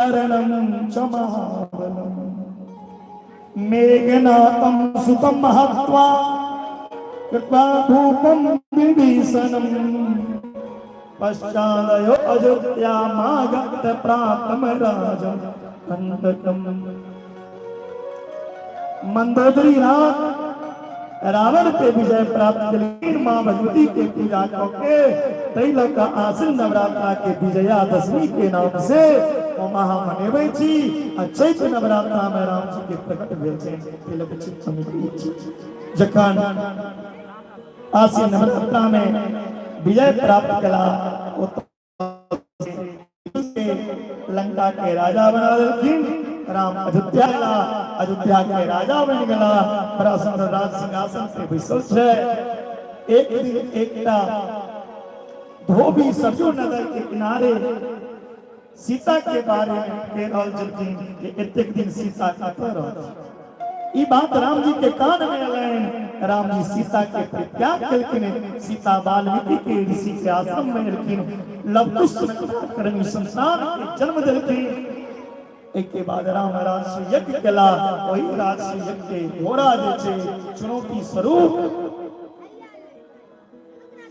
करणं च महाबलम्। मेघनाथं सुतं हत्वा कृत्वा भूपं विभीषणम्। पश्चादयो अयोध्यामागत प्राप्तं राजं कंटकम्। मंदोदरी रात रावण पे विजय प्राप्त केलखिन। माँ भगवती के पूजा कऽ के ताहि लऽ कऽ आश्विन नवरात्रा के विजयादशमी के नाम से हम अहाँ मनेबै छी आ चैत नवरात्रा में राम जी के प्रकट भेल छै, ताहि लऽ कऽ चैत छी। जखन आश्विन नवरात्रा में विजय प्राप्त कला, लंका के राजा बना देलखिन। राम अयोध्या गेला, अयोध्या के राजा बनि गेला। बड़ा सुंदर राज सिंहासन पे बैसल छै। एक दिन एकटा धोबी सरयू नदी के किनारे सीता के बारे में कह रहल छलखिन कि एतेक दिन सीता कतऽ रहत। ई बात राम जी के कान में एलनि। राम जी सीता के परित्याग केलखिन। सीता वाल्मीकि के ऋषि के आश्रम में एलखिन। लवकुश कर्मी संतान के जन्म देलखिन। एहि बाद राम राजसूय यज्ञ केला। ओहि राजसूय यज्ञ के घोड़ा जे छै, चुनौती स्वरूप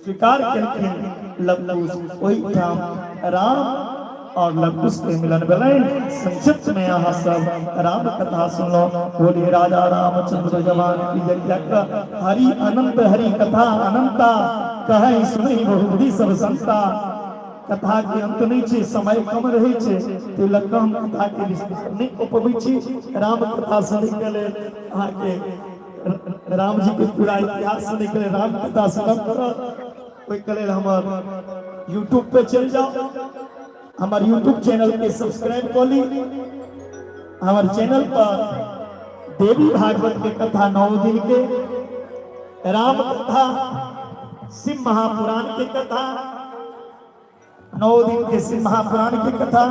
स्वीकार केलखिन लवकुश। ओहिठाम राम और लवकुश के मिलन भेलनि। संक्षिप्त में अहाँ सब राम कथा सुनलहुँ। बोलिए राजा रामचंद्र जवान की जय। हरि अनंत हरि कथा अनंता, कहै सुनै बहुबुद्धि सब संता। कथा के अंत नहीं छै, समय कम रहै छै, ताहि लऽ कऽ हम कथा के विश्लेषण नहि कऽ पबै छी। राम कथा सुनै के लेल अहाँके राम जी के पूरा इतिहास सुनै के लेल राम कथा सुनब पड़त। ओहिके लेल हमर यूट्यूब पे चलि जाउ, हमर यूट्यूब चैनल के सब्सक्राइब कऽ ली। हमर चैनल पर देवी भागवत के कथा 9 दिन के, राम कथा, शिव महापुराण के कथा, 9 दिन के शिव महापुराण के कथा,